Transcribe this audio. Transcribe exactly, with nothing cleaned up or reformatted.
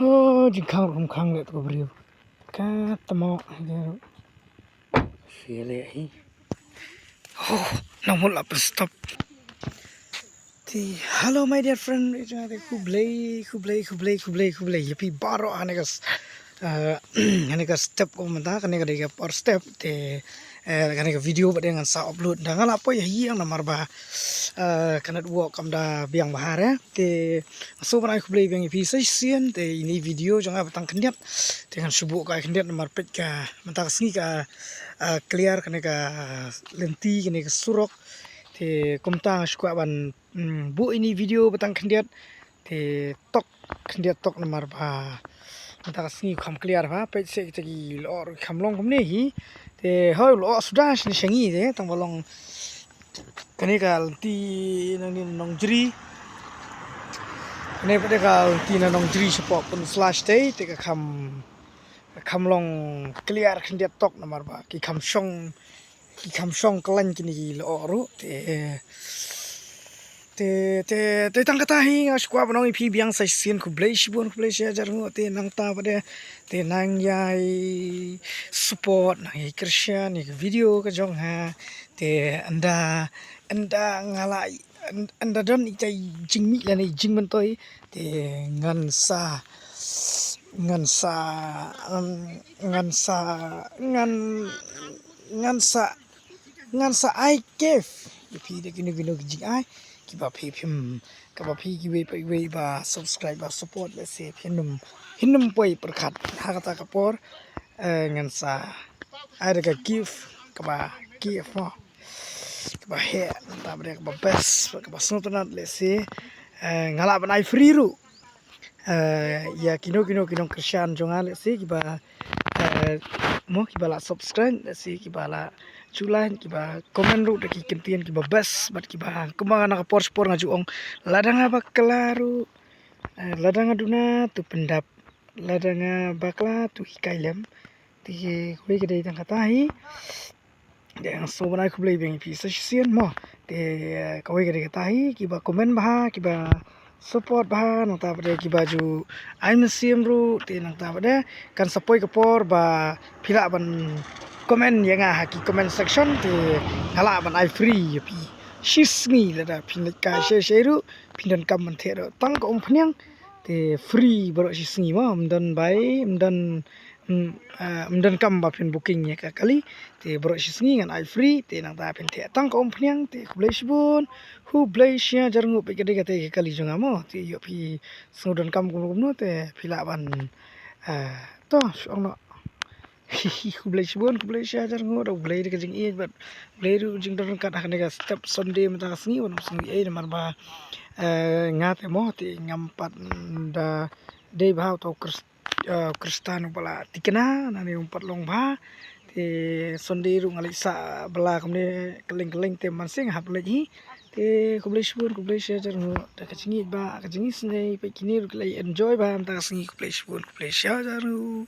Oh, jingkhang ruh khang leh tu briew. Ka tamo. Sile hi. Oh, nang mut la pyn stop. Te, hello my dear friend, ita te khublei, khublei, khublei, khublei, khublei. Ïa phi baroh ha kane ka s-, eh, ha kane ka step ko mynta, kane ka dei ka por step te, eh, kane ka video ba dei ngan sa upload. Da nga la poi ha ïing namar ba, eh, ka network kam da biang bha re. Te, sngewbha ban ai khublei biang ïa phi sa shisien, te ine i video jong nga ba tang khyndiat. Te ngan shu buh ka ai khyndiat namar peit ka mynta ka sngi ka, eh, clear kane ka lynti, kane ka surok. Te kumta nga shu kwah ban, mm, buh ine i video ba tang khyndiat. Te tok khyndiat tok namar ba mynta ka sngi kham clear bha, peit seh kita ki lyoh ruh kham long kumne hi. Te hoi lyoh suda shane sha ngi te tang ba long kane ka lynti nangne na Nongjri. Kane pat ka lynti na Nongjri shapoh Pynursla shatei te ka kham, ka kham long clear khyndiat tok namar ba ki kham shong, ki kham shong kyllaiñ kine ki lyoh ruh te, te, te, te tang kata hi nga shu kwah ban ong ïa phi biang sa shisien khublei shibun, khublei shi hajar nguh te nangta pat de te nang ïai support, nang ïai kyrshan ïa ka video ka jong nga. Te ynda, ynda nga la, yn-, ynda don ita i jingmih lane i jingmyntoi te ngan sa, ngan sa, um, ngan sa, ngan, ngan sa, ngan sa ai gift ïa phi da kino kino ki jingai kiba phi phim, kaba phi kiwei pa kiwei ba subscribe ba support lehse phin ym, phin ym poi pyrkhat ha kata ka por, eh, ngan sa ai da ka gift kaba gift mo. Kaba heh, nangta pat de kaba best, kaba sngewtynnat lehse, eh, nga lah ban ai free ruh. Eh, ïa kino kino ki nongkyrshan jong nga lehse kiba, eh, mo kiba la subscribe, lehse kiba la ju like, kiba comment ruh da ki kyntien kiba best, bad kiba kumba na ka por sha por nga ju ong. Lada nga bakla ruh, eh, lada nga duna to pyndap, lada nga bakla to hikai lem. Te kawei ka dei tang kata hi. Te nga sngewbha ban ai khublei biang ïa phi sa shisien mo. Te kawei ka dei kata hi, kiba comment bha, kiba support bha, nangta pat de kiba ju ai mynsiem ruh, te nangta pat de kan sa poi ka por ba phi lah ban comment ïa nga ha ki comment section, te nga lah ban ai free ïa phi. Shisngi lada phin leit kai shai shai ruh, phin donkam ban theh ruh tang ka umphniang, te free baroh shisngi mo, ym don bai, ym don, mm, ah, ym donkam ba phin booking ïa ka kali. Te baroh shisngi ngan ai free, te nangta phin theh tang ka umphniang, te khublei shibun, khublei shi hajar nguh. Peit ka dei kata ka kali jong nga mo, te ïoh phi sngew donkam kumno kumno te phi lah ban, ah, to shu ong noh. Khublei shibun, khublei shi hajar nguh, da U Blei da ka jingïeit bad U Blei ruh jingdon ryngkat ha kane ka step Sunday mynta ka sngi, wat ym sngew ei namar ba, eh, nga te mo te ngam pat da dei bha uta u Khris-, eh, Khristan uba la thikna, nangne um pat long bha. Te Sunday ruh nga leit sah bylla kumne kylleng kylleng te man seng hap leit hi. Te khublei shibun, khublei shi hajar nguh, da ka jingïeit bha, ka jingisynei, peit kine ruh ki la enjoy bha mynta ka sngi, khublei shibun, khublei shi hajar nguh.